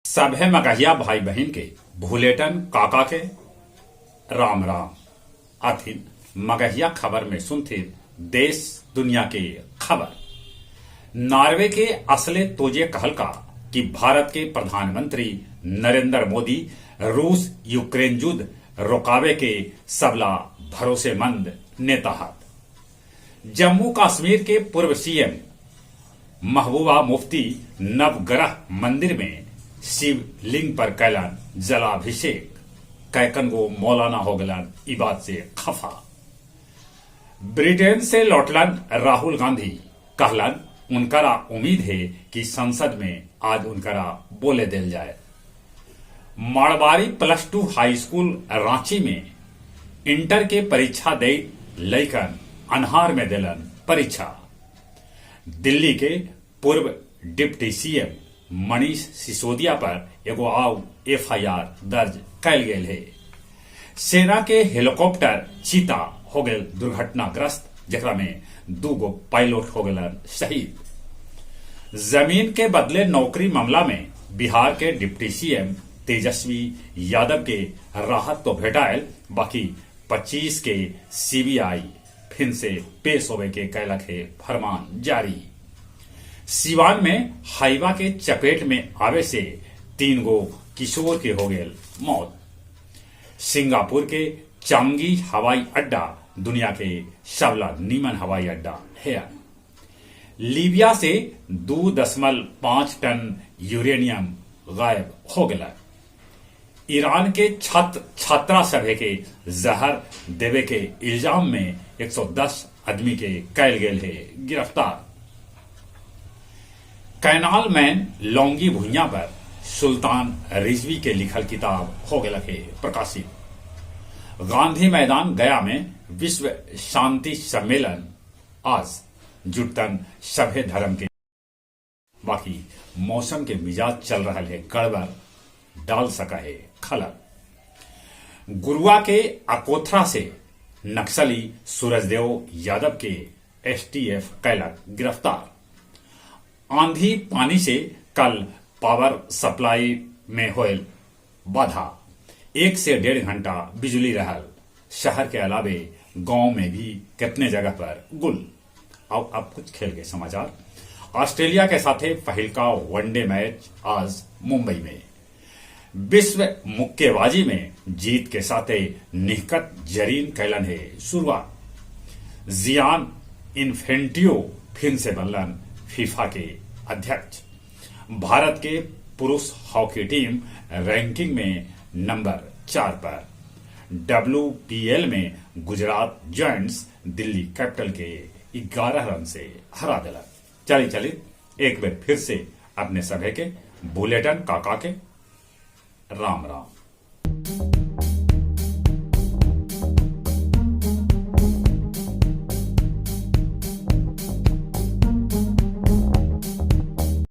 सभे मगहिया भाई बहिन के भुलेटन काका के राम राम। आथिन मगहिया खबर में सुनथिन देश दुनिया के खबर। नॉर्वे के असले तोजे कहलका कि भारत के प्रधानमंत्री नरेंद्र मोदी रूस यूक्रेन युद्ध रोकावे के सबला भरोसेमंद नेता हथ। जम्मू कश्मीर के पूर्व सीएम महबूबा मुफ्ती नवग्रह मंदिर में शिवलिंग पर कैलन जलाभिषेक। कैकन गो मौलाना हो गलन ई बात से खफा। ब्रिटेन से लौटलन राहुल गांधी, कहलन उनकरा उम्मीद है कि संसद में आज उनकरा बोले देल जाए। मारवाड़ी प्लस टू हाई स्कूल रांची में इंटर के परीक्षा दे लइकन अन्हार में देलन परीक्षा। दिल्ली के पूर्व डिप्टी सीएम मनीष सिसोदिया पर एगो आउ एफआईआर दर्ज कैल गेल है। सेना के हेलीकॉप्टर चीता हो गेल दुर्घटनाग्रस्त, जेकरा में दू गो पायलट हो गेलन शहीद। जमीन के बदले नौकरी मामला में बिहार के डिप्टी सीएम तेजस्वी यादव के राहत तो भेटायल, बाकी 25 के सीबीआई फिर से पेश होवे के कैलक है फरमान जारी। सिवान में हाईवा के चपेट में आवे से 3 गो किशोर के हो गेल मौत। सिंगापुर के चांगी हवाई अड्डा दुनिया के सबला नीमन हवाई अड्डा है। लीबिया से 2.5 टन यूरेनियम गायब हो गया। ईरान के छात्र छात्रा सभे के जहर देवे के इल्जाम में 110 आदमी के कैल गेल है गिरफ्तार। कैनाल मैन लौंगी भुइया पर सुल्तान रिजवी के लिखल किताब हो गया है प्रकाशित। गांधी मैदान गया में विश्व शांति सम्मेलन आज, जुटतन सभे धर्म के। बाकी मौसम के मिजाज चल रहा है गड़बड़, डाल सका है खलल। गुरुआ के अकोथरा से नक्सली सूरजदेव यादव के एसटीएफ कैलक गिरफ्तार। आंधी पानी से कल पावर सप्लाई में होयल बाधा, 1 से 1.5 घंटा बिजली रहल। शहर के अलावे गांव में भी कितने जगह पर गुल। अब कुछ खेल के समाचार। ऑस्ट्रेलिया के साथ पहिलका वनडे मैच आज मुंबई में। विश्व मुक्केबाजी में जीत के साथ निहकत जरीन कैलन है शुरुआत। जियान इन्फेंटियो फिर से बनलन फीफा के अध्यक्ष। भारत के पुरुष हॉकी टीम रैंकिंग में नंबर 4 पर। डब्ल्यूपीएल में गुजरात जायंट्स दिल्ली कैपिटल के 11 रन से हरा दिला। चली चली एक बार फिर से अपने सभे के बुलेटिन काका के राम राम।